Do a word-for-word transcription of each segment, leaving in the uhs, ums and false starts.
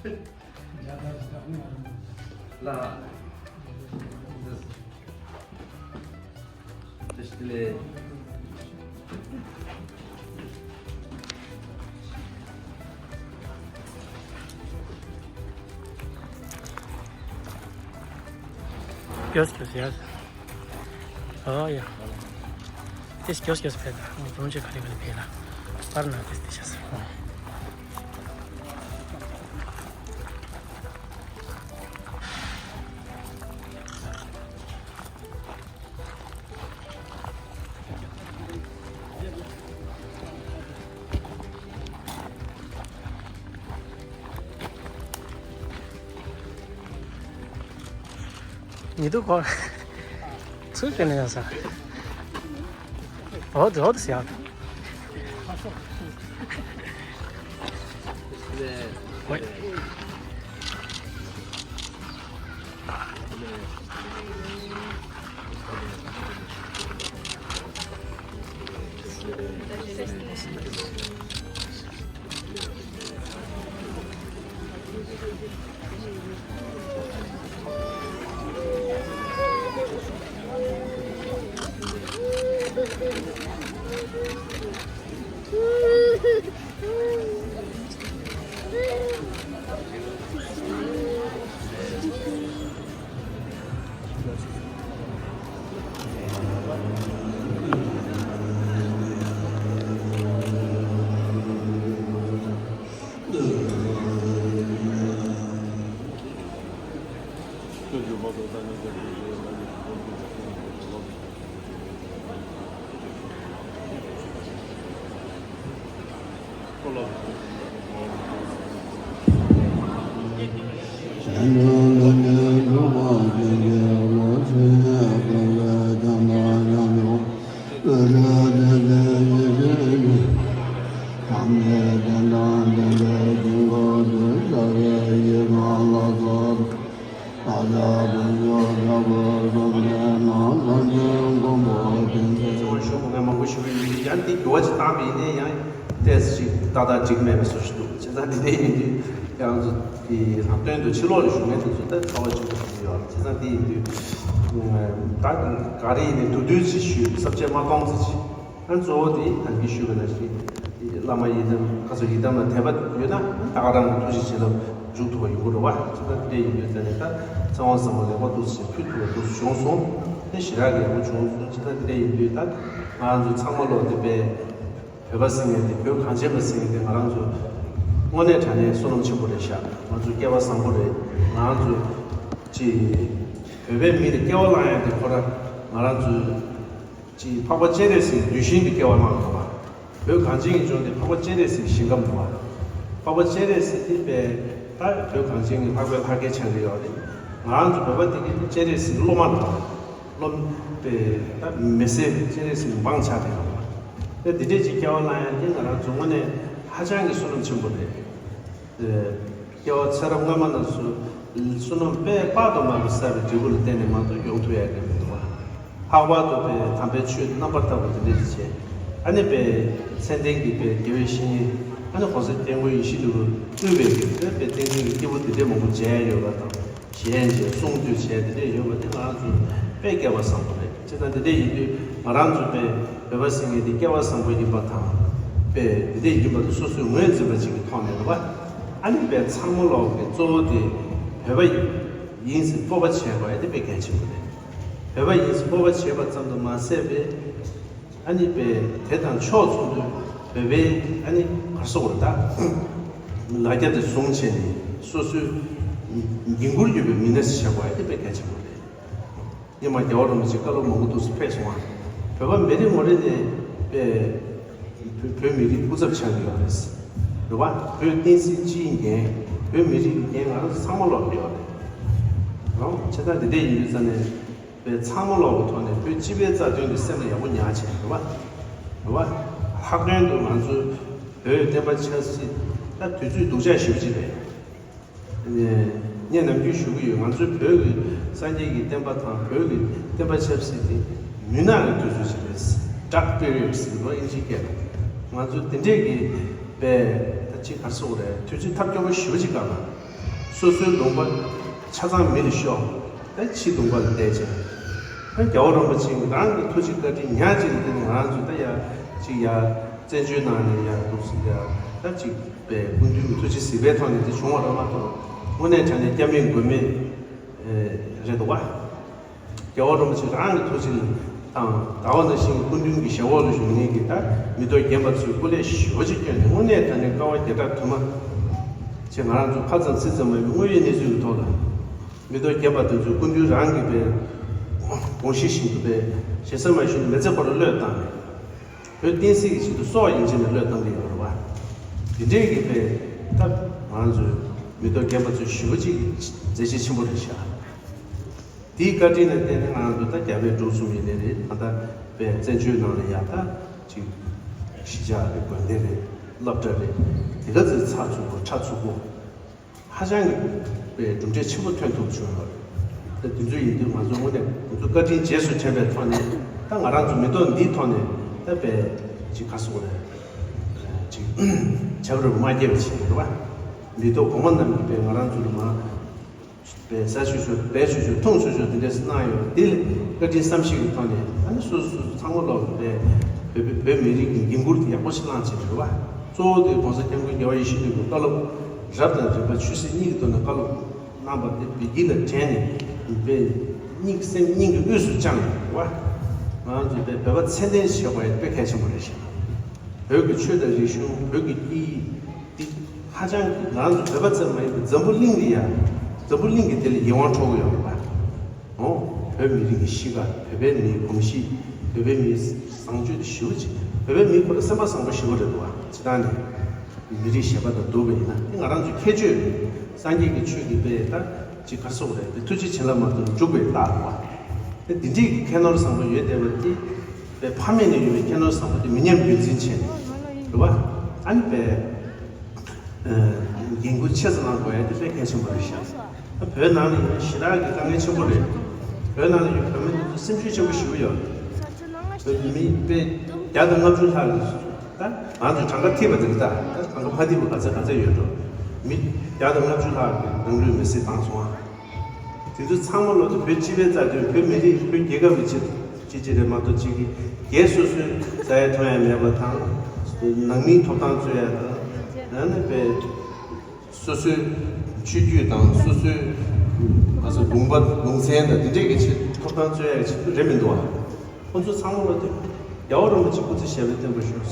ལ། དེ་ལས། སྐྱོ་སྐྱོ་ཡ། ཨོ་ཡ། དེ་སྐྱོ་སྐྱོ་ཕེ་ད་ང་ཀྲུང་ཆེ་ག་ལེ་ག་ལེ་ཕེ་ལ་པར་ན་དེ་དེ་ཤ་ས། ཉི་དུ་གོ། ཚུར་ཀྱི་ནས་ཡོང་ས། འོ་དེ་འོ་དེ་ཟེར་ཡག་དང་། ཝེ། ཚོར་བ་ཞུ་དགོས་མཁན་མང་པོ་ཞུ་གི་ཡོད་དུས་ཀྱང་འདི་འགྱུར་བ་ཅིག་བཏང་བ་ཡིན་ན་ཡང་ཏོག་ཙམ་ཅིག་ཏག་ཏག་འགྲིག་མེད་པའི་བཟོ་ཞིག་འདུག་བྱས་ཙང་འདི་འདྲ་ཡིན་དུས་ཁྱེད་རང་ཚོ་གི་ལྷག་དོན་དུ་ཕྱི་ལོགས་ལ་བཞུགས་མཁན་དེ་ཚོ་ད་ཚོར་བ་ཅིག་ཞུ་གི་ཡོད། བྱས་ཙང་འདི་ཡིན་དུས་ད་ག་རེ་ཡིན་ནའི་བསྡུས་བསྡུས་ཅིག་ཞུས་བསམ་འཆར་མ་གཏོང་ཙམ་ཅིག་ཨ་གཙོ་བོ་དེ་ད་གིན་ཞུས་པ་ནང་བཞིན་བླ་མ་ཡི་དམ་ཁ་སོ་ཡི་དམ་ལ་དད་པ་ཡོད་ན་ད་ག་རང་ཐུགས་རྗེ་ཆེ་ལབ་འཇུག་ཐུབ་པ་ཡོང་གི་རེད་བ། ཅི་ལྟར་དེ་ཡིན་དུས་ད་ནས་ད་ཚེ་དབང་བཟང་པོ་ལེགས་པར་འདུག་ཟེར་ཕུལ་ཐུབ་པ་འདུག་བྱུང་སོང་། དེ་ཞེ་དྲག་གི་ཡག་པོ་བྱུང་སོང་། ཅི་ལྟར་དེ་འདྲ་ཡིན་དུས་ད་ང་རང་ཚོ་ཚང་མ་ལོག་དེ་པའི་བོད་པ་ཟེར་མཁན་དེ་བོད་གངས་ཅན་པ་ཟེར་མཁན་དེ་ང་རང་ཚོ་དངོས་གནས་དྲང་གནས་བསོད་ནམས་ཆེན་པོ་རེད་ཤག་ང་ཚོ་སྐལ་བ་བཟང་པོ་རེད། ང་རང་ཚོ་ཅི་བོད་པའི་མི་ལ་སྐྱེ་བ་བླངས་ཡག་དེ་ཁོ་རང་ང་རང་ཚོ། ཅིག་འཕགས་པ་སྤྱན་རས་གཟིགས་གདུལ་ཞིང་དུ་སྐྱེ་བ་བླངས་འདུག་པ། བོད་གངས་ཅན་གྱི་ལྗོངས་འདི་འཕགས་པ་སྤྱན་རས་གཟིགས་ཞིང་ཁམས་འདུག་པ། འཕགས་པ་སྤྱན་རས་གཟིགས་འདི་པས་ད་བོད་གངས་ཅན་གྱི་ལྷག་པའི་ལྷ་སྐལ་ཆགས་ཀྱི་ཡོད་རེད། ང་རང་ཚོ་བོད་པ་འདི་གི་སྤྱན་རས་གཟིགས་སློབ་མ་འདུག་པ། སློབ་པས་ད་མི་ཟེར་སྤྱན་རས་གཟིགས་འབངས་ཆགས་བསྡད་ཡོད་པ། ད་འདི་འདྲས་ཅིག་སྐྱེ་བ་བླངས་ཡག་འདི་ང་རང་ཚོ་དངོས་གནས་ཧ་ཅང་གི་བསོད་ནམས་ཆེན་པོ་རེད། སྐྱེ་བ་ཚེ་རབས་སྔོན་མ་རྣམས་སུ་བསོད་ནམས་དཔེ་དཔག་ཏུ་མེད་པ་བསགས་པའི་འབྲས་བུ་ལ་བརྟེན་ནས་མ་གཏོགས་ཡོང་ཐུབ་ཡག་གི་མི་འདུག་པ། ལྷག་པར་དུ་པའི་དམ་པའི་ཆོས་རྣམ་པར་དག་པ་འདི་འདྲ་ཞིག་བྱས། ཨ་ནི་པའི་མཚན་ལྡན་གྱི་པའི་དགེ་བའི་བཤེས་གཉེན་ཨ་ནི་གོང་ས་སྐྱབས་མགོན་ཡིད་བཞིན་ནོར་བུ་དབུས་པའི་གི་པའི་བསྟན་འཛིན་གྱི་སྐྱེས་བུ་འདི་འདྲ་མང་པོ་མཇལ་ཡོད་པ་དང་། ཞལ་མཇལ་གསུང་ཐོས་བྱས་འདི་འདྲ་ཡོད་པ་དེ་ང་རང་ཚོ་དཔེ་སྐལ་བ་བཟང་པོ་རེད། བྱས་ཙང་འདི་འདྲ་ཡིན་དུས་ང་རང་ཚོ་དཔེ་བོད་པ་ཟེར་མཁན་འདི་སྐལ་བ་བཟང་པོ་ཡིན་པ་དང་། དཔེ་འདི་འདྲ་ཡིན་པ་དེ་སོ་སོས་ངོས་འཛིན་པ་ཅིག་གི་ཐོག་ནས་རེད་པ། ཨ་ནི་དཔེ་ཚང་མ་ལོག་གི་གཙོ་བོ་དེ་བོད་པ་ཡིན་ཟེར་སྤོབས་པ་བྱས་པ་ཨ་ནི་དཔེ་གལ་ཆེན་པོ་རེད། བོད་པ་ཡིན་ཟེར་སྤོབས་པ་བྱས་པ་ཙམ་དུ་མ་ཟད་པའི། ཨ་ནི་པའི་དེ་དང་ཕྱོགས་མཚུངས་པའི་བོད་པའི་ཨ་ནི་ག་རེ་ཟེར་དགོས་རེད་ད། ལ་རྒྱ་དེ་བཟུང་བྱས་ནས་སོ་སོའི་འགན་ཁུར་ཡོད་པའི་མི་སྣ་ཞིག་བྱེད་དགོས་ཨ་ནི་དཔེ་གལ་ཆེན་པོ་རེད། སྔོན་མ་རྒྱལ་བ་རིན་པོ་ཆེ་བཀའ་སློབ་མང་པོ་འདུག་སེ་ཕེབས་སོང་བ། བོད་པ་མི་རེ་ངོ་རེ་ནས་པའི་བོད་བོད་མི་རིགས་སྐུ་ཚབ་ཆགས་ཀྱི་ཡོད་རེད། རེད་བ། བོད་བསྟན་སྲིད་སྤྱིའི་འགན། བོད་མི་རིགས་ཀྱི་འགན་ང་རང་ཚོ་ཚང་མ་ལོག་ཡོད་རེད། རང་བྱས་ཙང་འདི་འདྲ་ཡིན་དུས་ཙང་ནས། པའི་ཚང་མ་ལོག་གི་ཐོག་ནས་བོད་སྤྱི་པའི་རྩ་དོན་དེ་སེམས་ལ་ཡག་པོ་ཉར་བྱས་རེད་བ། རེད་བ། ལྷག་དོན་དུ་ང་ཚོའི་བོད་བསྟན་པ་ཆབ་སྲིད་ད་དུས་ཚོད་སྡུག་ཅག་ཞེ་པོ་ཅིག་རེད། ངས་ནམ་རྒྱུན་ཞུ་གི་ཡོད། ང་ཚོའི་བོད་ཀྱི་སངས་རྒྱས་ཀྱི་བསྟན་པ་དང་བོད་ཀྱི་བསྟན་པ་ཆབ་སྲིད་དེ་མུན་ནག་གི་དུས་ཚོད་ཅིག་རེད། Dark Period ཟེར་བ་ཨིན་ཇིའི་སྐད་ལ། ང་ཚོ་དེ་འདྲས་ཀྱི་པའི་ད་ཅིག་ག་རེ་ཟེར་དགོས་རེད། དུས་ཚོད་ཐབས་སྐྱོ་པོ་ཞེ་པོ་ཅིག་སྒང་ལ། སོ་སོའི་ལུང་པ་ཆ་ཚང་མི་ལ་ཤོག་ད་ཕྱི་ལུང་པ་ལ་བསྡད་ཅིང་། ད་རྒྱལ་བ་རིན་པོ་ཆེ་རང་གི་ཐུགས་རྗེ་བཀའ་དྲིན་ཉག་གཅིག་ལ་བརྟེན་ནས་ང་རང་ཚོ་ད་ཡ་ཅིག་ཡ་བཙན་བྱོལ་ནང་ནས་ཡ་འདུག་སེ་ཡ་ད་ཅིག་པའི་སྐུ་མདུན་གྱི་ཐུགས་རྗེ་གཟིགས་པའི་ཐོག་ནས་དེ་བྱུང་བ་རེད་མ་གཏོགས། དངོས་གནས་དྲང་གནས་སྐྱབས་མེད་མགོན་མེད་རེད་འདུག་བ། རྒྱལ་བ་རིན་པོ་ཆེ་རང་གི་ཐུགས་རྗེ་དང་ཟླ་བ་ནང་བཞིན་སྐུ་མདུན་གྱི་ཞབས་འོག་ལ་བཞུགས་མཁན་གྱི་ད་མི་ཐོག་རྒན་པ་ཚོས་སྐུ་ལས་ཞེ་པོ་ཅིག་བསྐྱོན་ནས་དངོས་གནས་དྲང་གནས་དཀའ་བ་བརྒྱ་ཕྲག་དུ་མ་ཆེ་ང་རང་ཚོ་ཕ་ཙམ་ཚིག་ཙམ་མ་ཡིན་པའི་དངོས་ཡོད་གནས་ཚུལ་གྱི་ཐོག་ལ་མི་ཐོག་རྒན་པ་དེ་ཚོས་སྐུ་མདུན་རང་གི་པའི་དགོངས་གཞི་བཞིན་དུ་པའི་ཞེ་ས་མ་ཞུས་ནས་མི་ཚེ་ཁོ་རང་བློས་བཏང་ནས། བོད་བསྟན་སྲིད་ཀྱི་ཆེད་དུ་སྲོག་ཡིན་ཕྱིན་ནས་བློས་བཏང་གི་ཡོད་རེད་བ། འདི་འདྲས་ཀྱི་པའི་སྟབས་ང་ཚོའི་མི་ཐོག་རྒན་པ་ཚོས་ཞེ་པོ་ཅིག་མཛད་རྗེས་ཆེན་པོ་རེད་ཤག་དེའི་བཀའ་དྲིན་ལ་བརྟེན་ནས་ང་ཚོ་ད་རྒྱ་བལ་འབྲུག་གསུམ་ཡིན་ནའི་རེད། ད་ལྟ་པའི་བཙན་བྱོལ་ནང་ལ་ཡག་ད་ཅིག་གཞིས་ཆགས་རེད། དགོན་སྡེ་རེད། སློབ་གྲྭ་རེད། དེ་ག་ཚོད་ཚགས་ཚུད་པོ་ཁྲ་ཚུད་པོ། ཧ་ཅང་གི་པའི་གྲུབ་འབྲས་ཆེན་པོ་ཐོན་ཐུབ་བྱུང་ཡོད་རེད། ད་དེ་ཚོ་ཡིན་དུས་ང་ཚོ་དངོས་གནས་ང་ཚོ་བཀའ་དྲིན་རྗེས་སུ་དྲན་པའི་ཐོག་ནས་ད་ང་རང་ཚོ་མི་ཐོག་འདིའི་ཐོག་ནས་ད་པའི་ཅིག་ག་སོགས་རེད། ཅིག་བྱ་བ་རུ་མ་སྐྱེ་བ་བྱེད་ཀྱི་རེད་བ། མི་ཐོག་གོང་མ་རྣམས་ཀྱིས་པའི་ང་རང་ཚོ་ལ་མ་པའི་ཟ་ཆོག་ཆོག་འབད་ཆོག་ཆོག་འཐུང་ཆོག་ཆོག་དེ་འདྲས་གནང་ཡོད་དེ་ལ་བཀའ་དྲིན་བསམ་ཤེས་ཀྱི་ཐོག་ནས་ཨ་ནི་སོ་སོ་སོ་ཚང་མ་ལོག་པའི་བོད་བོད་བོད་མི་རིགས་ཀྱི་འགན་འཁུར་དེ་ཡག་པོ་ཞིག་བླངས་བྱས་རེད་བ། གཙོ་བོ་དེ་༸གོང་ས་༸སྐྱབས་མགོན་རྒྱལ་བ་ཡིད་བཞིན་ནོར་བུའི་བཀའ་སློབ་རབ་དང་རིམ་པ་ཆོས་སྲིད་གཉིས་ཀྱི་ཐོག་ནས་བཀའ་སློབ་གནང་བ་དེ་བོད་ཡིག་ལ་དྲན་ནས་བོད་སྙིང་སེམས་སྙིང་གི་དབུས་སུ་བཅངས་ཡོད་རེད་བ། ང་ཚོ་བོད་བོད་པ་ཚད་ལྡན་ཞིག་ཆགས་པ་ཡང་དཔེ་གལ་ཆེན་པོ་རེད་ཤག་བོད་ཀྱི་ཆོས་དང་རིག་གཞུང་བོད་ཀྱི་སྐད་ཡིག་འདི་ཧ་ཅང་གི་ང་ཚོ་བོད་པ་ཙམ་མ་ཡིན་པར་འཛམ་བུ་གླིང་གི་ཡ་འཛམ་བུ་གླིང་གི་དེ་ལ་ཡིད་དབང་འཕྲོག་གི་ཡོད་རེད་པ། འོ། བོད་མི་རིགས་ཀྱི་གཤིས་ཀ་བོད་པའི་མིའི་གོམས་གཤིས་བོད་པའི་མིའི་བཟང་སྤྱོད་དེ་ཞེ་པོ་ཅིག་བོད་པའི་མི་ཁོ་རང་སེམས་པ་བཟང་པོ་ཞེ་པོ་རེད་འདུག་བ། སྤྱིར་བཏང་ནས་མི་རིགས་གཞན་པ་དང་བསྡུར་བ་ཡིན་ན་དེ་ང་རང་ཚོའི་ཁྱད་ཆོས་རེད། སངས་རྒྱས་ཀྱི་ཆོས་ཀྱི་དཔེ་ད་ཅིག་ག་སོགས་རེད་དེ་ཐུགས་རྗེ་བྱིན་རླབས་མ་གཏོགས་འཇུག་པའི་ལག་རེད་བ། དེ་འདི་འདྲའི་ཁྱད་ནོར་བཟང་པོ་ཡོད་བསྡད་པ་དེ། པའི་ཕ་མེས་ནས་ཡོད་པའི་ཁྱད་ནོར་བཟང་པོ་དེ་མི་ཉམས་རྒྱུན་འཛིན་བྱས་ནས་རེད་བ། ཨ་ནི་པའི་འགན་ཁུར་ཆེ་ཙམ་བླང་དགོས་ཡ་དེ་དཔེ་གལ་ཆེན་པོ་རེད་ཤག་ད་བོད་ནང་ལ་ཡིན་ན་ཞེ་དྲག་གི་དཀའ་ངལ་ཆེན་པོ་རེད། བོད་ནང་ལ་ཡོད་བོད་མི་དེ་ཚོ་སེམས་ཤུགས་ཆེན་པོ་ཞེ་པོ་ཡོད། བོད་མི་དཔེ་བརྒྱ་དང་ལྔ་བཅུ་ལྷག་གི་ད་ང་ཚོ་གྲངས་ཀ་ཐིག་པ་དེ་རེད། ད་གྲངས་ཀ་མ་ཐིག་པ་ག་ཚད་ག་ཚད་ཡོད་འགྲོ། མི་བརྒྱ་དང་ལྔ་བཅུ་ལྷག་གི་ནང་ལུས་མེར་སྲེག་བཏང་སོང་ཨ། དེ་ཚོ་ཚང་མ་ལོ་ཚོ་བོད་སྤྱི་པའི་རྩ་དོན་བོད་མི་རིགས་བོད་རྒྱལ་ཁབ་ཀྱི་ཆེད་དུ་ཅི་ཅི་རེད་མ་གཏོགས་ཅིག་གི་སྒེར་སོ་སོའི་རྩ་ཡ་མཐོང་ཡ་མེད་པ་དང་། ནང་མིའི་ཐོབ་ཐང་རྩོད་ཡ་དང་། ཡང་ན་བས་སོ་སོའི་ཆོས་བརྒྱུད་དང་སོ་སོའི་ང་ཚོ་ལུང་པ་ལུང་ཚན་དང་དེ་འདྲས་ཀྱི་ཆེད་ཐོབ་ཐང་རྩོད་ཡ་གི་ཆེད་དུ་རེད་མི་འདུག་ཨ། ཁོ་ཚོ་ཚང་མ་ལོ་ཚོ་རྒྱལ་བ་རིན་པོ་ཆེ་སྐུ་ཚེ་ཞབས་པད་བརྟན་པར་ཤོག་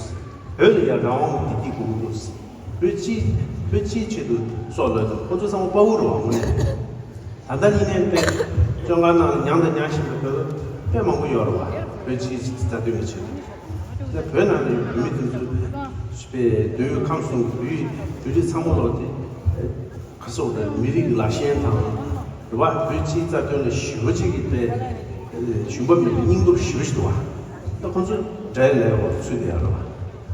བོད་ལ་ཡ་རང་དབང་བདེ་སྐྱིད་དགོས་ཀྱི་འདུག་བོད་སྤྱིའི་བོད་སྤྱིའི་ཆེད་དུ་སྲོག་བློས་བཏང་ཁོ་ཚོ་ཚང་མ་དཔའ་བོ་རེད་བ། དངོས་གནས་ད་ལྟ་ཉིད་ནས་དཔེ་བཙོན་ཁང་ནང་ལ་མྱངས་དང་མྱངས་བཞིན་པའི་བོད་པ་དཔེ་མང་པོ་ཡོད་རེད་བ། བོད་སྤྱིའི་རྩ་དོན་གྱི་ཆེད་དུ། ད་བོད་ནང་ལ་ཡོད་བོད་མི་དེ་ཚོ་དཔེ་འདོད་ཡོད་ཁམས་གསུམ་གྱི་བོད་ཡིག་བོད་རིགས་ཚང་མ་ལོག་སྟེ། ཁ་སོག་དང་མི་རིགས་ལ་ཞེན་དང་། རེད་བ། བོད་སྤྱིའི་རྩ་དོན་ལ་ཞེ་པོ་ཅིག་གི་དཔེ་ཞུམ་པ་མེད་པའི་སྙིང་སྟོབས་ཞེ་པོ་ཞིག་འདུག་བ། ད་ཁོ་ཚོ་འདྲ་ལས་འོག་ཚུད་བསྡད་ཡོད་རེད་བ།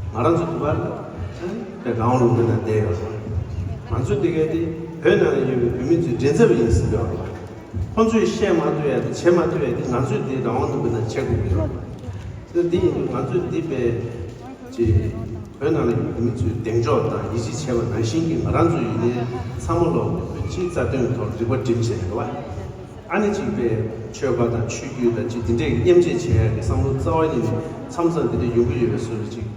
ང་རང་ཚོ་དུ་བར་དཔེ་རང་ལུང་པའི་ནང་བསྡད་ཡོད་རེད། ང་ཚོ་དེ་གའི་དེ་བོད་ནང་ལ་ཡོད་པའི་བོད་མི་ཚོའི་མགྲིན་ཚབ་ཡིན་ཟེར་ཡོད་རེད་བ། ཁོ་ཚོས་བཤད་མ་ཐུབ་ཡ་དེ་བྱེད་མ་ཐུབ་ཡ་དེ་ང་ཚོས་དེ་རང་དབང་ལུང་པའི་ནང་བྱེད་དགོས་ཀྱི་ཡོད་རེད་བ། དེ་འདི་ཡིན་དུས་ང་ཚོས་འདི་པའི་ཅིག་བོད་ནང་ལ་ཡོད་པའི་མི་ཚོས་གདེང་འཇོག་དང་ཡིད་ཆེས་བྱས་པ་ནང་བཞིན་གྱི་ང་རང་ཚོ་ཡིན་ནའི་ཚང་མ་ལོག་བོད་སྤྱིའི་རྩ་དོན་ཐོག་རིག་པ་སྒྲིམ་བྱས་རེད་བ། ཨ་ནི་ཅིག་པའི་ཆོལ་ཁ་དང་ཆོས་བརྒྱུད་དང་ཅིག་འདི་འདྲས་ཀྱི་མཉམ་བརྗེ་བྱེད་ཡ་གི་བསམ་བློ་རྩ་བ་ཉིད་ནས་མཚམས་མཚམས་འདི་འདྲས་ཡོང་གི་ཡོད་པའི་བཟོ་འདྲ་ཅིག་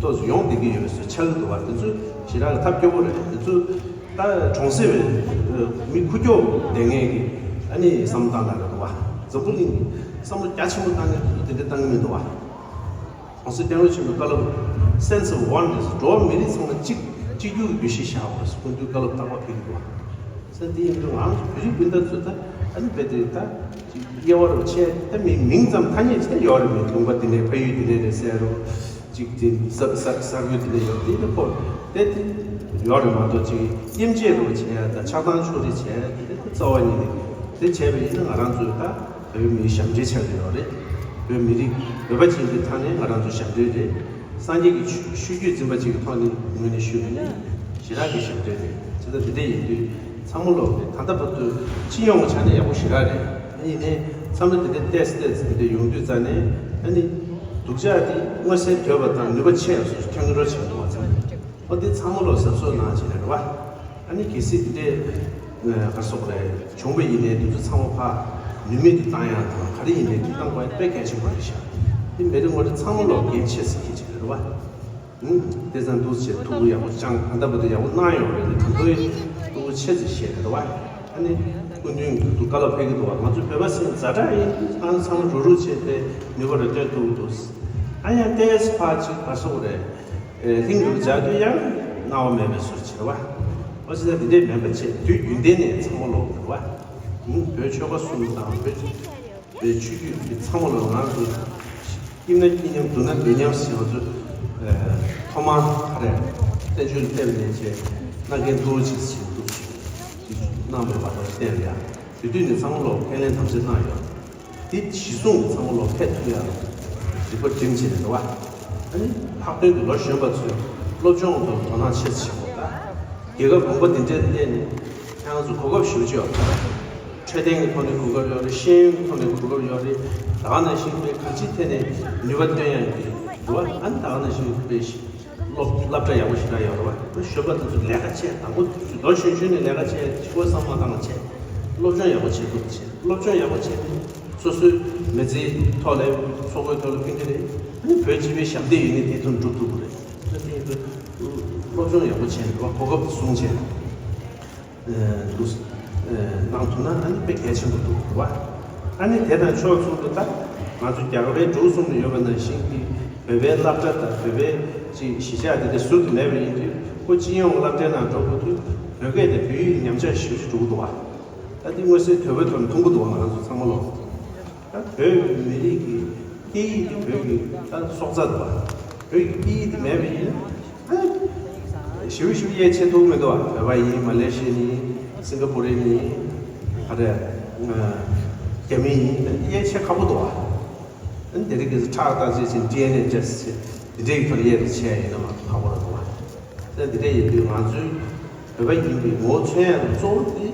ཏོག་ཙམ་ཡོང་བསྡད་ཀྱི་ཡོད་པའི་བཟོ་ཆགས་ཀྱི་འདུག་བ། དེ་ཚོ་ཞེ་དྲག་གི་ཐབས་སྐྱོ་པོ་རེད། དེ་ཚོ་ད་གྲོང་གསེབ་པའི་མི་ཁུག་ཀྱོག་བསྡད་མཁན་གྱི་ཨ་ནི་བསམ་བློ་བཏང་སྟངས་རེད་འདུག་བ། འཛམ་བུ་གླིང་གི་བསམ་བློ་རྒྱ་ཆེན་པོ་བཏང་མཁན་དེ་ཚོ་དེ་འདྲ་བཏང་གི་མི་འདུག་བ། གོང་ས་སྐྱབས་མགོན་ཆེན་པོའི་བཀའ་སློབ་Sense of Oneness འགྲོ་བ་མི་རིགས་ཚང་མ་གཅིག་གཅིག་གྱུར་གྱི་འདུ་ཤེས་བཞག་དགོས་སྐུ་མདུན་བཀའ་སློབ་རྟག་པར་ཕེབས་ཀྱི་འདུག་བ། ས་འདི་ཡིན་དུས་ང་རང་ཚོ་བོད་རིགས་སྤུན་ཟླ་ཚོ་ད་ཨ་ནི་རྦད་དེ་ད་ཅིག་དབྱེ་བ་རུ་ཆད་ད་མིང་མིང་ཙམ་ཐ་སྙད་ཅིག་ད་ཡོད་རེད། མི་ལུང་པ་འདི་ནས་ཕ་ཡུལ་འདི་ནས་རེད་ཟེར་རོ། ཅིག་དེ་ས་ས་ས་ཁུལ་དེ་ལ་ཡོད་དེ་ནི་ཁོ་དེ་དེ་ཡོད་རེད་མ་གཏོགས་ཅིག་དབྱེ་འབྱེད་རོགས་བྱེད་ཡ་དང་ཆགས་སྡང་ཕྱོགས་རིས་བྱེད་ཡ་དེ་དེ་རྩ་བ་ཉིད་ནས་དེ་བྱས་པ་ཡིན་ན་ང་རང་ཚོའི་ད་བོད་མིའི་ཞབས་འདྲེན་ཆགས་ཀྱི་ཡོད་རེད། བོད་མི་རིགས་བོད་པ་ཅན་གྱི་ཐ་ནས་ང་རང་ཚོ་ཞབས་འདྲེན་རེད། སངས་རྒྱས་ཀྱི་ཆོས་ཆོས་བརྒྱུད་འཛིན་པ་ཅིག་གི་ཐོག་ནས་ངོས་ནས་ཞུས་པ་ཡིན་ན་ཞེ་དྲག་གི་ཞབས་འདྲེན་རེད། དེ་ལྟར་དེ་འདྲ་ཡིན་དུས་ཚང་མ་ལོག་ནས་ད་ལྟ་བར་དུ་སྤྱི་ཡོངས་ཆ་ནས་ཡག་པོ་ཞེ་དྲག་རེད། ཡིན་ནའི་མཚམས་རེ་དེ་འདྲ་ཏོག་ཙམ་ཏོག་ཙམ་དེ་འདྲ་ཡོང་དུས་ཙ་ནས་ཨ་ནི་སྡུག་ཅག་དེ་མངོན་གསལ་དོད་པ་དང་ནུས་པ་ཆེ་ཡག་སོ་སོ་ཐོན་གྱི་འགྲོ་བྱེད་འདུག་བ་ཚང་མ། ཨོ་དེ་ཚང་མ་ལོ་གཟབ་གཟབ་གནང་བྱས་ནས་རེད་བ། ཨ་ནི་གལ་སྲིད་འདི་འདྲའི་ག་སོགས་རེད་བྱུང་བ་ཡིན་ནའི་དེ་ཚོ་ཚང་མ་ཕར་ནུས་མེད་དུ་བཏང་ཡག་དང་ག་རེ་ཡིན་ནའི་དེ་བཏང་དགོས་ཡག་དཔེ་གལ་ཆེན་པོ་རེད་ཤག་དེ་མི་རེ་ངོ་རེ་ཚང་མ་ལོག་འགན་ཆེ་ས་ཁྱེད་ཅིག་རེད་བ། ཨུམ། དེ་ཙང་འདུག་ཅེས་ཐུགས་ཁུར་ཡག་པོ་བཅངས་ཨ་ད་བར་དུ་ཡག་པོ་གནང་ཡོད་རེད་དེ་གང་ཐུབ་ཐུགས་ཁུར་ཆེ་ཙམ་བཞེས་རེད་བ། ཨ་ནི་སྐུ་མདུན་གྱི་ཐུགས་བཀའ་སློབ་ཕེབས་ཀྱི་འདུག་བ། ང་ཚོ་བོད་པ་ཟིན་ཛ་དྲག་ཡིན་ཨ་ཚང་མ་རུག་རུག་བྱས་ཏེ་ནུས་པ་རེ་སྟོན་ཐུབ་ཀྱི་འདུག་ཨ་ཡང་ཏེས་ཕར་ཅིག་བར་སོག་རེད། ལྷིང་རུ་འཇགས་དུས་ཡང་སྣང་བ་མེད་པའི་བཟོ་བྱེད་པ། འོ་ཅི་ད་འདི་འདྲས་མེད་པ་བྱས་དུས་རྒྱུན་ལྡན་ནས་ཚང་མ་ལོག་འགྲོ་བ། ཡིན་བོད་ཆོལ་ཁ་གསུམ་དང་བོད་བོད་ཆོས་བརྒྱུད་ཀྱི་ཚང་མ་ལོག་ང་ཚོ་སྐྱིད་ན་སྐྱིད་མཉམ་སྡུག་ན་སྡུག་མཉམ་ཞེས་པ་ཚོ་ཐོག་མར་ག་རེ་བསྟན་བཅོས་ལ་བལྟས་པ་ནས་བྱས་གནང་མཁན་ཐུགས་རྗེ་ཆེ་ཞེས་འདུག་གནང་བའི་བར་དུ་བལྟས་ལ་ཡ་དེ་དུས་ནས་ཚང་མ་ལོག་ཁས་ལེན་དམ་བཅའ་གནང་ཡོད། དེ་གཞི་བཟུང་གི་ཚང་མ་ལོག་ཕེབས་ཐུབ་ཡག་རིག་པ་སྒྲིམ་བྱས་ནས་རེད་བ། ཨ་ནི་ལྷག་དོན་དུ་ལོ་གཞོན་པ་ཚོས་སློབ་སྦྱོང་ཐོག་དོ་སྣང་ཆེ་ཙམ་བྱེད་དགོས་ད། རྒྱལ་ཁབ་གོང་འཕེལ་འདི་འདྲའི་ཐད་ནས་ཁྱེད་རང་ཚོ་གོ་སྐབས་ཞེ་པོ་ཅིག་ཡོད་རེད། འཕྲོད་བསྟེན་གྱི་ཐོག་ནས་གོ་སྐབས་ཡོད་རེད། ཤེས་ཡོན་གྱི་ཐོག་ནས་གོ་སྐབས་ཡོད་རེད། ད་ག་ནང་བཞིན་པའི་གང་ཅིའི་ཐད་ནས་ནུས་པ་བཏོན་ཡག་གི་རེད་བ། ཨ་ནི་ད་ག་ནང་བཞིན་པའི་སློབ་སློབ་གྲྭ་ཡག་པོ་ཞེ་དྲག་ཡོད་རེད་བ། གཞོན་པ་དེ་ཚོ་ལས་ཀ་བྱས་དང་པོ་དུས་ཚོད་ལོ་གཞོན་གཞོན་ནས་ལས་ཀ་བྱས་ཕྱི་པོ་བསམ་བློ་བཏང་བྱས་སློབ་སྦྱོང་ཡག་པོ་བྱེད་ཐུབ་བྱས་སློབ་སྦྱོང་ཡག་པོ་བྱས་ནས་སོ་སོའི་མི་ཚེའི་ཐོག་ལ་ཚོགས་པའི་ཐོག་ལ་ཕན་གྱི་རེད། ཨ་ནི་བོད་སྤྱི་པའི་ཞབས་འདེགས་ཡིན་ནའི་དེ་ཐོག་འགྲུབ་ཐུབ་ཀྱི་རེད། ཨ་ནི་དེ་ཡིན་དུས་སློབ་སྦྱོང་ཡག་པོ་བྱས་ནས་གོ་སྐབས་བཟུང་བྱས་ནས་འདུག་གནང་ཐུབ་ན་ཨ་ནི་དཔེ་གལ་ཆེན་པོ་འདུག་རེད་བ། ཨ་ནི་དེ་དང་ཕྱོགས་མཚུངས་དུ་ད་ང་ཚོ་རྒྱ་གར་པའི་འབྲུག་གསུམ་ལ་ཡོད་པ་ནང་བཞིན་གྱི་བོད་པའི་སློབ་གྲྭ་དང་བོད་པའི་ཅིག་གཞིས་ཆགས་དེ་འདྲ་ཟུར་དུ་མེད་པ་ཡིན་དུས་ཁོ་སྤྱི་ཡོངས་སློབ་གྲྭའི་ནང་འགྲོ་དགོས་དུས་བོད་སྐད་དང་བོད་ཡིག་ཉམས་ཆག་ཞེ་པོ་ཅིག་འགྲོ་གི་འདུག་བ། ད་འདི་མངོན་གསལ་དོད་པོའི་ཐོག་ནས་མཐོང་གི་འདུག་བ། ང་རང་ཚོ་ཚང་མ་ལོག་ད་བོད་མི་རིགས་ཀྱི་སྐད་ཡིག་དེ་བོད་ཀྱི་ད་སྲོག་རྩ་འདུག་བ། བོད་ཀྱི་སྐད་ཡིག་དེ་མེད་པ་ཡིན་ན་ཨ་ཞེ་པོ་ཞེ་པོ་དབྱེ་ཕྱེ་ཐུབ་མི་འདུག་བ། བོད་པ་ཡིན། མ་ལེ་ཤི་ཡ་ཡིན། སིང་ག་པུར་ཡིན། ག་རེ། རྒྱ་མི་ཡིན། དབྱེ་ཕྱེ་ཁག་པོ་འདུག་བ། ཨ་ནི་དེ་རིང་ཁ་སང་ཁྲག་བརྟག་དཔྱད་བྱས། ཌི་ཨེན་ཨེ་ཊེསི་བྱས། འདི་འདྲའི་ཐོག་ནས་དབྱེ་རུ་ཕྱེ་ཡ་ཡིན་ན་མ་གཏོགས་ཁག་པོ་ར་འདུག་བ། ད་འདི་འདྲ་ཡིན་དུས་ང་ཚོའི་བོད་པ་ཡིན་པའི་ངོ་བོ་མཚོན་ཡ་གཙོ་བོ་དེ་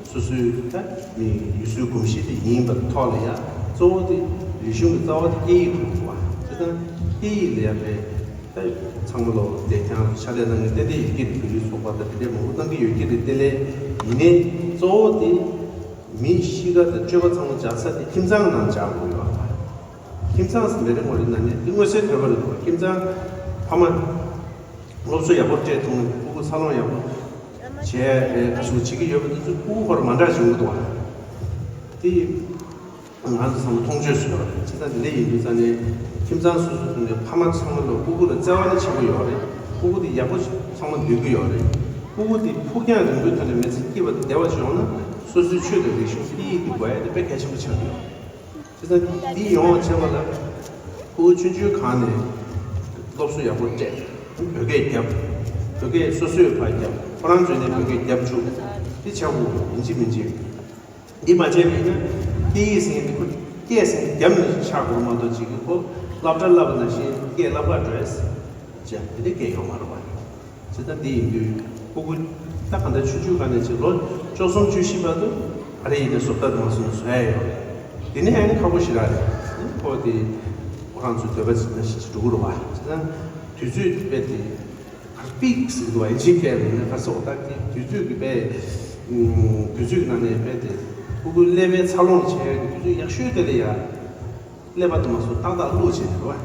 སོ་སོའི་ད་མི་ཡུལ་སྲོལ་གོམས་གཤིས་དེ་ཡིན་པ་ཐོག་ལ་ཡ་གཙོ་བོ་དེ་རིག་གཞུང་གི་རྩ་བ་དེ་སྐད་ཡིག་ཐོག་འདུག་བ། དེ་ཙང་སྐད་ཡིག་ལ་ཡ་བས་ད་ཚང་མ་ལོ་དེ་ཁྱེད་རང་ཚོ་ཕྱག་ལས་གནང་མཁན་ཏན་ཏན་ཡོད་ཀྱི་རེད། བོད་རིགས་ཚོགས་པ་དང་དེ་འདྲའི་མང་པོ་གནང་གི་ཡོད་ཀྱི་རེད། དེ་ལས་ཡིན་ནའི་གཙོ་བོ་དེ་མི་གཤིས་ཀ་དང་སྤྱོད་པ་ཚང་མ་འཇགས་ས་དེ་ཁྱིམ་ཚང་ནང་འཇགས་དགོས་ཡོད་པ། ཁྱིམ་ཚང་ཟེར་མི་རེ་ངོ་རེ་ན་ནས་དེ་མངོན་གསལ་དོད་པོ་རེད་འདུག་ཁྱིམ་ཚང་ཕ་མ་སློབ་གསོ་ཡག་པོ་སྤྲད་ཐུབ་ན་སྤུ་གུ་འཚར་ལོངས་ཡག་པོ་བྱས་ཨེ་ག་ཚོད་བྱེད་ཀྱི་ཡོད་པ་དེ་ཚོ་སྤུ་གུ་ཁོ་ར་མ་འདྲ་བྱུང་གི་འདུག་བ། དེ་ང་ཚོ་ཚང་མ་མཐོང་ཆོས་སུ་ཡོད་རེད། བྱས་ཙང་དེ་འདྲ་ཡིན་དུས་ཙང་ནས་ཁྱིམ་ཚང་སོ་སོ་ཚོ་ནས་ཕ་མ་ཚང་མ་ལ་སྤུ་གུ་ལ་བརྩེ་བ་ནི་ཆེན་པོ་ཡོད་རེད། སྤུ་གུ་དེ་ཡག་པོ་ཚང་མ་འདོད་ཀྱི་ཡོད་རེད། སྤུ་གུ་དེ་ཕུགས་རྒྱང་རིང་པོའི་ཐོག་ནས་མི་ཚེ་སྐྱིད་པ་དང་བདེ་བ་ཅིག་ཡོང་ན་སོ་སོའི་ཆོས་དང་རིག་གཞུང་སྐད་ཡིག་དེ་དགོས་ཡ་དེ་དཔེ་གལ་ཆེན་པོ་ཆགས་ཀྱི་ཡོད་རེད། བྱས་ཙང་འདི་ཡོང་བ་བྱེད་པ་ལ་ཕྲུ་གུ་ཆུང་ཆུང་སྒང་ནས་སློབ་གསོ་ཡག་པོ་སྤྲད། བོད་སྐད་རྒྱབ། བོད་སྐད་སོ་སོས་ཕར་རྒྱབ། ཁོ་རང་ཚོས་ནས་བོད་སྐད་རྒྱབ་བཅུག་འདི་བྱ་དགོས་ཡིན་གཅིག་མིན་གཅིག་འདི་མ་བྱས་པ་ཡིན་ན་སྐད་ཡིག་ཟེར་མཁན་འདི་ཁོ་སྐད་ཟེར་མཁན་རྒྱབ་ནས་ཆགས་དགོས་མ་གཏོགས་ཅིག་གི་ཁོ་སློབ་གྲྭ་བསླབ་པ་ནང་བཞིན་སྐད་བསླབ་ག་འགྲོ་ཡ་ཟེར་བྱས་དེ་འདྲའི་སྐད་ཡོད་མ་རེད་པ། བྱས་ཙང་འདི་ཡིན་དུས་སྤུ་གུ་ད་གང་ལྟར་ཆུང་ཆུང་སྒང་ནས་ཅིག་ལོ་བཅུ་གསུམ་བཅུ་བཞི་བར་དུ་ག་རེ་ཡིན་ནའི་བཟོ་ལྟ་དུ་མ་སོང་ན་བཟོ་ཡ་ཡོད་རེད། དེ་ནས་ཨ་ནི་ཁག་པོ་ཞེ་དྲག་རེད། ཁོ་དེ་ཁོ་རང་ཚོའི་འདོད་པ་ཇི་ལྟར་ཞིག་འགྲོ་གི་རེད་བ། བྱས་ཙང་དུས་ཚོད་དཔེ་དེ་གར་པིག་ཟེར་གི་འདུག་བ། ཨིན་ཇིའི་སྐད་ལ་ནི་ག་སོགས་ད་དེ་དུས་ཚོད་ཀྱི་དཔེ་དུས་ཚོད་ཀྱི་ནང་ནས་དཔེ་དེ་སྤུ་གུ་ཀླད་པའི་འཚར་ལོངས་བྱེད་ཡ་གི་དུས་ཚོད་ཡག་ཤོས་དེ་ལ་ཡ། ཀླད་པ་དུ་མ་སོང་ཏག་ཏག་བླུགས་བྱས་ནས་རེད་བ།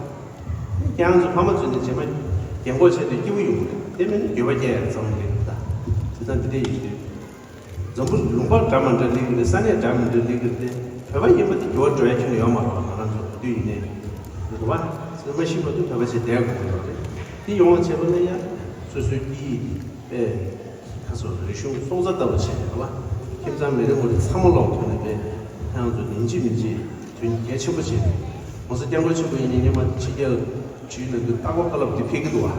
ཁྱེད་རང་ཚོ་ཕ་མ་ཚོས་ནས་རྗེས་མ་རྒན་གོག་བྱས་དུས་སྐྱིད་པོ་ཡོང་གི་རེད། དེ་མིན་ན་འགྱོད་པ་སྐྱེ་ཡ་ཙམ་རེད་ད། བྱས་ཙང་འདི་འདྲ་ཡིན་དུས། འཛམ་བུ་ལུང་པ་འདྲ་མི་འདྲ་སླེབས་ཀྱི་རེད། ས་གནས་འདྲ་མི་འདྲ་སླེབས་ཀྱི་རེད། བོད་པ་ཡིན་པ་དེ་འགྱུར་བ་འགྲོ་ཡ་ཁྱོན་ནས་ཡོད་མ་རེད་བ། ང་རང་ཚོ་བོད་དུས་ཡིན་ནའི་རེད་བ། ཚོད་མ་ཤེས་པ་དུ་བོད་པ་བྱས་བསྡད་དགོས་ཀྱི་ཡོད་རེད། དེ་ཡོང་བ་བྱས་པ་ན་ཡ་སོ་སོའི་སྐད་ཡིག་དེ་དཔེ། ཁ་སོ་རིག་གཞུང་སྲོག་རྩ་ལྟ་བུ་བྱས་ནས་རེད་བ། ཁྱིམ་ཚང་མི་རེ་ངོ་རེ་ཚང་མ་ལོག་ཐོན་ནས་པས་ཁྱེད་རང་ཚོ་ཡིན་གཅིག་མིན་གཅིག་དོན་གལ་ཆེན་པོ་བྱས་ནས་༸གོང་ས་༸སྐྱབས་མགོན་ཆེན་པོ་ཡིན་ནའི་སྔོན་མ་ཕྱི་རྒྱལ་ཕྱིའི་ནང་དུ་ལྟ་སྐོར་བཀའ་སློབ་དེ་ཕེབས་ཀྱི་འདུག་བ།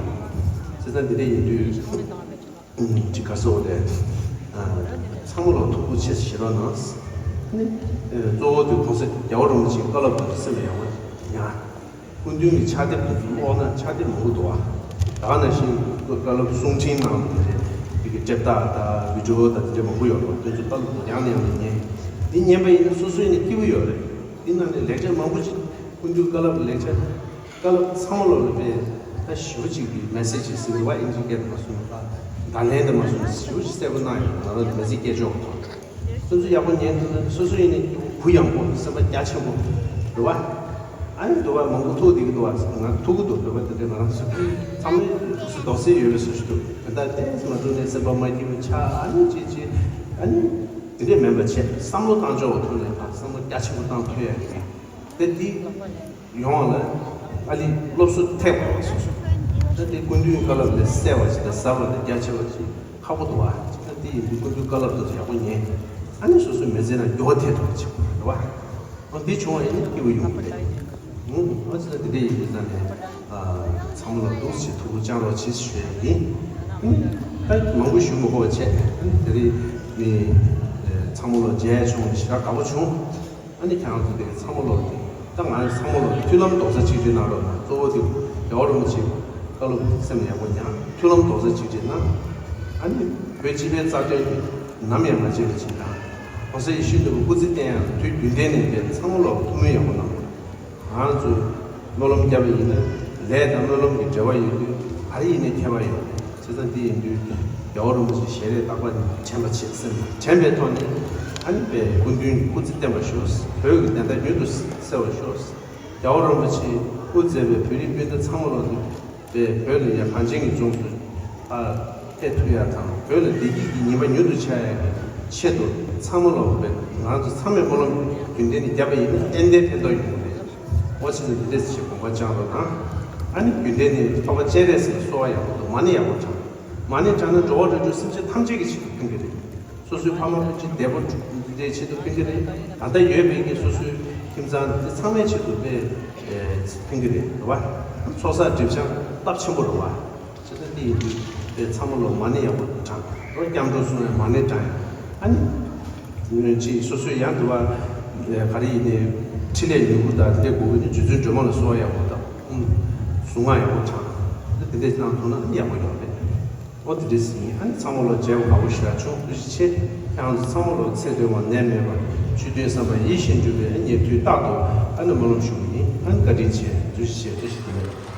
བྱས་ཙང་འདི་འདྲ་ཡིན་དུས་ཅིག་ཁ་སོ་ལས་ཚང་མ་ལོག་ཐུགས་ཁུར་ཆེ་ཞེ་རོགས་གནང་། ནི་གཙོ་བོ་དེ་༸གོང་ས་༸རྒྱལ་བ་རིན་པོ་ཆེའི་བཀའ་སློབ་དེ་སེམས་ལ་ཡང་བ་ཡང་། སྐུ་མདུན་གྱི་ཕྱག་དེབ་དེ་ཚོ་ཀློག་ན་ཕྱག་དེབ་མང་པོ་འདུག་བ། ད་ག་ནང་བཞིན་ཁོས་བཀའ་སློབ་གསུང་འཕྲིན་གནང་བ་དེ་རེད། དེ་གི་དཔྱད་རྟགས་དང་བི་ཌི་ཨོ་དང་དེ་འདྲ་མང་པོ་ཡོད་རེད་བ། དེ་ཚོ་བཀའ་སློབ་ཡང་ནས་ཡང་དུ་ཉན། འདི་ཉན་པ་ཡིན་ན་སོ་སོའི་ནི་སྐྱིད་པོ་ཡོད་རེད། འདི་ནང་ནས་ལེགས་ཆ་མང་པོ་ཅིག་སྐུ་མདུན་བཀའ་སློབ་ལེགས་ཆ་བཀའ་སློབ་ཚང་མ་ལོ་ལ་དཔེ་ད་ཞེ་པོ་ཅིག་གི་མེ་སེ་ཇི་ཟེར་བ་ཨིན་ཇི་སྐད་དུ་མ་སོང་ན་ད་ ད་ལན་དུ་མ་སོང་ཞིབ་ཞིབ་གསལ་པོ་གནང་ཡོད། ང་རང་མི་ཚེ་སྐྱེལ་ཆོག་གི་ཐོག་སོ་སོ་ཡག་པོ་ཉན་ཐུབ་ན། སོ་སོ་ཡིན་ནའི་གུ་ཡངས་པོ་སེམས་པ་རྒྱ་ཆེན་པོ་འདུག་བ། ཨ་ནི་འདུག་བ། མང་པོ་ཐུག་བསྡད་ཀྱི་འདུག་བ། ང་ཐུག་གི་འདུག་འདུག་བ། དེ་འདྲའི་ང་རང་ཚོ་ཚང་མས་ཐུགས་སུ་དོགས་སེལ་ཡོད་པའི་བཟོ་ཞིག་འདུག་ད་ལྟ་ཏོག་ཙམ་མ་ཐུག་ནས་སེམས་པ་མ་སྐྱིད་པ་ཆགས། ཨ་ནི་ཅི་ཅི་ཨ་ནི་དེ་འདྲས་མིན་པ་བྱས། བསམ་བློ་བཏང་ཕྱོགས་ཀྱི་ཐོག་ནས་བསམ་བློ་རྒྱ་ཆེན་པོ་བཏང་ཐུབ་ཡ་ཡོད། དེ་དེ་ཡོང་བ་ལ་ཨ་ལི་སློབ་གསོ་ཐེབས་པ་སོ་སོ། ད་དེ་སྐུ་མདུན་བཀའ་སློབ་ལས་གསལ་བ་ཞིག་དང་ཟབ་པ་དང་རྒྱ་ཆེ་བ་ཞིག་ཁག་པོ་འདུག་བ། ད་དེ་ཡིན་དུས་སྐུ་མདུན་བཀའ་སློབ་དེ་ཚོ་ཡག་པོ་ཉན། ཨ་ནི་སོ་སོའི་མི་ཚེ་ནང་འགྱུར་བ་ཐེབས་ཐུབ་པ་བྱེད་དགོས་རེད་བ། འོ་འདི་བྱུང་བ་ཡིན་ན་སྐྱིད་པོ་ཡོང་གི་རེད། ཨ་ཙི་ལ་དེ་འདྲ་ཡིན་དུས་ན་ནས་ཚང་མ་ལ་འདུག་སེ་ཐུགས་ཁུར་བཅངས་རོགས་བྱེད་ཞུ་ཡ་ཡིན། ད་མང་པོ་ཞུ་མི་དགོས་པ་བྱས། དེ་རིང་ནི་ཚང་མ་ལ་མཇལ་བྱུང་ཞེ་དྲག་དགའ་པོ་བྱུང་། ཨ་ནི་ཁྱེད་རང་ཚོ་དེ་ཚང་མ་ལོག་དེ། ད་ང་ཚང་མ་ལོག་མཐུན་ལམ་རྡོག་རྩ་གཅིག་སྒྲིལ་གནང་རོགས་གནང་། གཙོ་བོ་དེ་རྒྱལ་བ་རིན་པོ་ཆེ་བཀའ་སློབ་སེམས་ལ་ཡག་པོ་ཉར། མཐུན་ལམ་རྡོག་རྩ་གཅིག་སྒྲིལ་གནང་། ཨ་ནི་བོད་སྤྱི་པའི་རྩ་དོན་དེ་ནམ་ཡང་མ་བརྗེད་པ་ཅིག་དང་། ༸གོང་ས་ཡིད་བཞིན་ནོར་བུ་སྐུ་ཚེ་བརྟན་ཡག་དུས་རྒྱུན་ལྡན་ནས་དེ་ཚང་མ་ལོག་ཐུགས་སྨོན་ཡག་པོ་གནང་། ང་ཚོས་སྨོན་ལམ་བརྒྱབ་པ་ཡིན་ན། ལས་དང་སྨོན་ལམ་གྱི་འབྲེལ་བ་ཡོད་དུས་ག་རེ་ཡིན་ནའི་ཁྱད་པར་ཡོད་རེད། བྱས་ཙང་འདི་ཡིན་དུས་རྒྱལ་བ་རིན་པོ་ཆེའི་ཞལ་རས་རྟག་པར་དྲན་པ་བྱེད་སེམས་དྲན་པའི་ཐོག་ནས། ཨ་ནི་དཔེ་སྐུ་མདུན་སྐུ་ཚེ་བརྟན་པར་ཤོག་བོད་ཀྱི་བདེན་མཐའ་མྱུར་དུ་གསལ་བར་ཤོག་རྒྱལ་བ་རིན་པོ་ཆེས་དབུ་མཛད་པའི་བོད་རིགས་སྤུན་ཟླ་ཚང་མ་ལོག་ནས་དཔེ་བོད་ལ་ཡ་གངས་ཅན་གྱི་ལྗོངས་སུ་ཨ་ཕེབས་ཐུབ་ཡ་དང་། བོད་ལ་བདེ་སྐྱིད་ཀྱི་ཉི་མ་མྱུར་དུ་འཆར་ཡ་གི་ཆེད་དུ་ཚང་མ་ལོག་དཔེ་ང་ཚོ་ཚང་མས་སྨོན་ལམ་རྒྱུན་ལྡན་ནས་བརྒྱབ་པ་ཡིན་ན་ཏན་ཏན་ཕན་ཐོགས་ཡོང་གི་རེད། འོ་ཕྱིན་ཆད་འདི་འདྲས་ཞིག་དགོངས་པ་བཅངས་རོགས་གནང་། ཨ་ནི་རྒྱུན་ལྡན་ནས་ཐོག་ཁ་སྤྱན་རས་གཟིགས་ལ་གསོལ་བ་ཡག་པོ་འདུག་མ་ཎི་ཡག་པོ་བགྲང་། མ་ཎི་བགྲང་ན་འགྲོ་བ་རིགས་དྲུག་སེམས་ཅན་ཐམས་ཅད་ཀྱི་ཆེད་དུ་ཕན་གྱི་རེད། སོ་སོའི་ཕ་མ་སྤུན་མཆེད་འདས་པོ་འདིའི་ཆེད་དུ་ཕན་གྱི་རེད། ད་ལྟ་ཡོད་པའི་གི་སོ་སོའི་ཁྱིམ་ཚང་དེ་ཚང་མའི་ཆེད་དུ་དཔེ་ཕན་གྱི་རེད། རེད་བ། ཚོགས་བསགས་སྒྲིབ་སྦྱང་རླབས་ཆེན་པོ་རེད་བ། བྱས་ཙང་འདི་ཡིན་དུས་དཔེ་ཚང་མ་ལོག་མ་ཎི་ཡག་པོ་བགྲང་། རོ་སྐྱབས་འགྲོ་གསུང་བའི་མ་ཎི་བགྲང་ཡ། ཨ་ནི། ཅིག་སོ་སོའི་ཡང་དུ་བ། ག་རེ་ཡིན་ནའི། འཕྲིན་ལས་མྱུ་གུ་དང་དེ་འདྲ་དགོས་ཀྱི་ནི་རྗེ་བཙུན་སྒྲོལ་མ་ལ་གསོལ་བ་ཡག་པོ་དང་། ཨུམ། གཟུངས་སྔགས་ཡག་པོ་བགྲང་། དེ་འདྲས་གནང་ཐུབ་ན་ཡག་པོ་ཡོད་རེད། ཨོ་དེ་འདྲས་ཡིན། ཨ་ནི་ཚང་མ་ལོག་མཇལ་བ་དགའ་པོ་ཞེ་དྲག་བྱུང་། ཐུགས་རྗེ་ཆེ། ཁྱེད་རང་ཚོ་ཚང་མ་ལོག་ཚེ་རིང་བ་ནད་མེད་པ། ཆོས་དོན་བསམ་པ་ཡིད་བཞིན་འགྲུབ་པའི་ཉེ་དུས་རྟག་ཏུ་ཨ་ནི་སྨོན་ལམ་ཞུ་གི་ཡིན། ཨ་ནི་བཀའ་དྲིན་ཆེ། ཐུགས་རྗེ་ཆེ། བཀྲ་ཤིས་བདེ་ལེགས།